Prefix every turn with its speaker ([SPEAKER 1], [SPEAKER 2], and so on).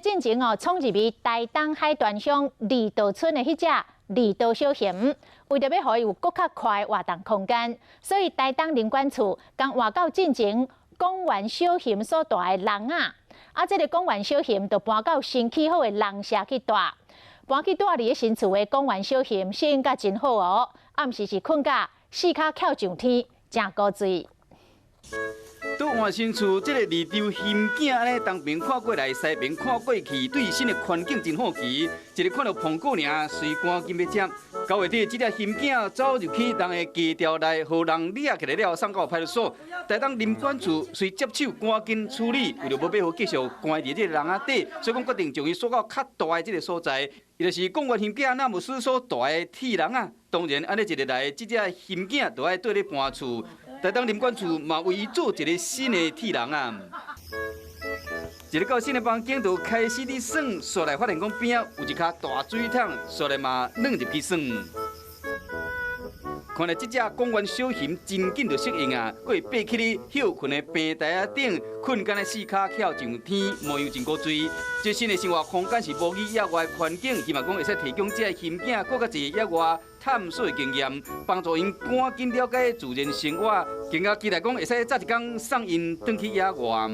[SPEAKER 1] 進前哦，闖入去台東海端鄉離島村的彼隻離島小熊，為著欲予伊有閣較寬的活動空間，所以台東林管處共換到進前公園小熊所蹛的籠仔，啊，這个公園小熊就搬到新起好的籠舍去蹛，搬去蹛佇咧新厝的公園小熊適應甲真好哦，暗時是睏甲四跤翹上天，誠古錐。
[SPEAKER 2] 拄換新厝，這个離島熊囝按呢東邊看過來，西邊看過去，對新的環境真好奇。一个看著蘋果爾，隨趕緊欲食。9月底，這隻熊囝走入去人的家牢內，予人掠起來了，送到派出所。台東林管處隨接手趕緊處理，為著無欲予繼續關佇這个籠仔底，所以講決定將伊鎖到較大的這个所在。伊就是公園熊囝那無斯所蹛的鐵籠仔。當然，按呢一个來，這隻熊囝就愛綴咧搬厝。台東林管處嘛為伊做一个新的鐵籠仔。一个到新的房間就開始佇耍，紲來發現講邊仔有一跤大水桶，紲來嘛鑽入去耍。看來這隻公園小熊真緊就適應啊，閣會爬起咧歇睏的平台仔頂，睏敢若四跤翹上天，模樣真古錐。這新的生活空間是模擬野外環境，希望講會使提供這个熊囝閣較濟野外探索的經驗，幫助𪜶趕緊了解自然生活，更加期待講會使早一工送𪜶轉去野外。